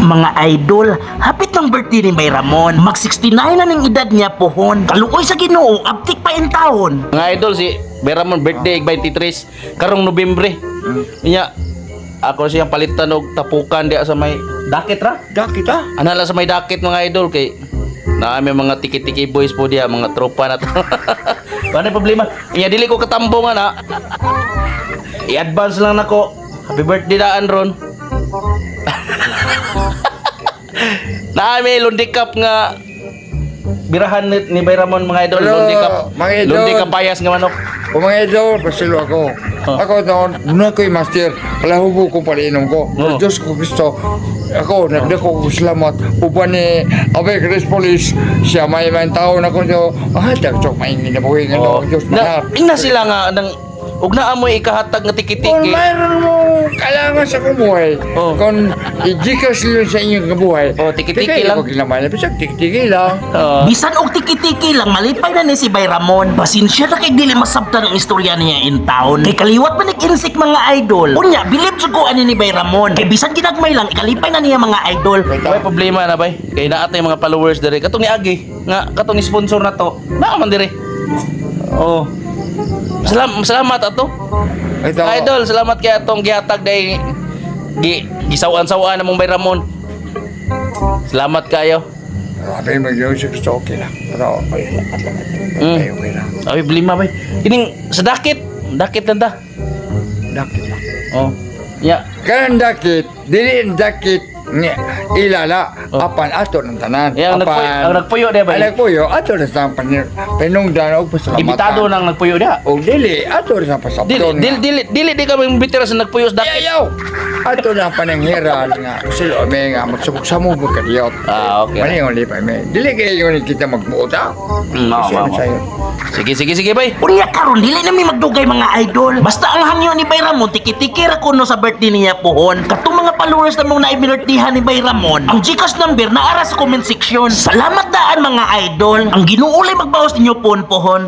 Mga idol, hapit ng birthday ni Bay Ramon. Mag 69 na ning edad niya pohon. Kaluoy sa Ginoo, abtik pa in taon. Mga idol, si Bay Ramon birthday 23 karong Nobyembre. Nya ako siyang palitan og tapukan diya sa may dakit ra. Dakit ah. Ana lang sa may dakit, mga idol, kay naa may mga tiki-tiki boys po diya, mga tropa na to. Wala problema. Inya dili ko katambong ana. I-advance lang nako. Happy birthday daan ron. Naa may Lundi Cup nga birahan ni Bay Ramon, mga idol. Pero, Lundi Cup. mga idol. Lundi Cup payas nga manok. O mga idol, pasilo ako. Oh. Ako noon, muna ko'y master. Kalahubo ko palinom ko. Oh. Diyos ko Kristo. Ako, nagdako ko salamat. Uban ni Abe Chris Police. Siya may may taon ako niyo. Ah, dagsok may ginabuhi nga Oh. no. Diyos Na, mahal. ingna sila nga nang ug naa mo'y ikahatag nga Kung tiki-tiki. mayroon mo kailangan sa kumuhay, Oh. kung i-gcash lang sa inyong kabuhay, Oh, tiki-tiki lang. Ko ginamay na, bisag tiki-tiki lang. Oh. Bisan og tiki-tiki lang, malipay na ni si Bay Ramon. Pasensya na kay dili masabtan ang istorya niya in town. Kay kaliwat man insik, mga idol. Unya, bilib jud ko ani ni Bay Ramon. Kay bisan ginagmay lang, ikalipay na niya, mga idol. May problema na bay. Kay naa tay mga followers dire. Katong ni Agi nga katong sponsor na to. Naa man dire. Oh. Salamat ato. Ito, Idol, salamat kay atong gihatag day gi gisawan-sawan namong Bay Ramon. Salamat kayo. Sabi mo Diyos Kristo, okay lang. Pero, okay lang. Okay, okay lang. Ay, problema bay. Kining sa dakit, dakit lang ta. Dakit lang. Oh. Ya. Kanang dakit, dili ang dakit nga ilala, apan ato ng tanan. Yeah, ang nagpuyo diya ba? Ang nagpuyo, ato ng tanan panungdan og pasalamatan. Imbitado nang nagpuyo diha. Og dili, ato ng pasabton. Dili dili dili dili di ka imbitira sa nagpuyo sa dakit. Ayaw! Ato na pananghiran nga sila may nga magsabog-samog mo kadiyot. Ah, okay. Mani yung lipay may. Dili kayo yung kita magbuot ah. No, Kasi ano mama. sa'yo? Sige, sige, sige, bay. Unya karon dili na mi magdugay, mga idol. Basta ang hangyo ni Bay Ramon, tiki-tiki ra kuno sa birthday niya pohon. Katong mga followers na mong naibinirtihan ni Bay Ramon, ang GCash number naara sa comment section. Salamat daan, mga idol. Ang Ginoo lay magbaos ninyo pohon pohon.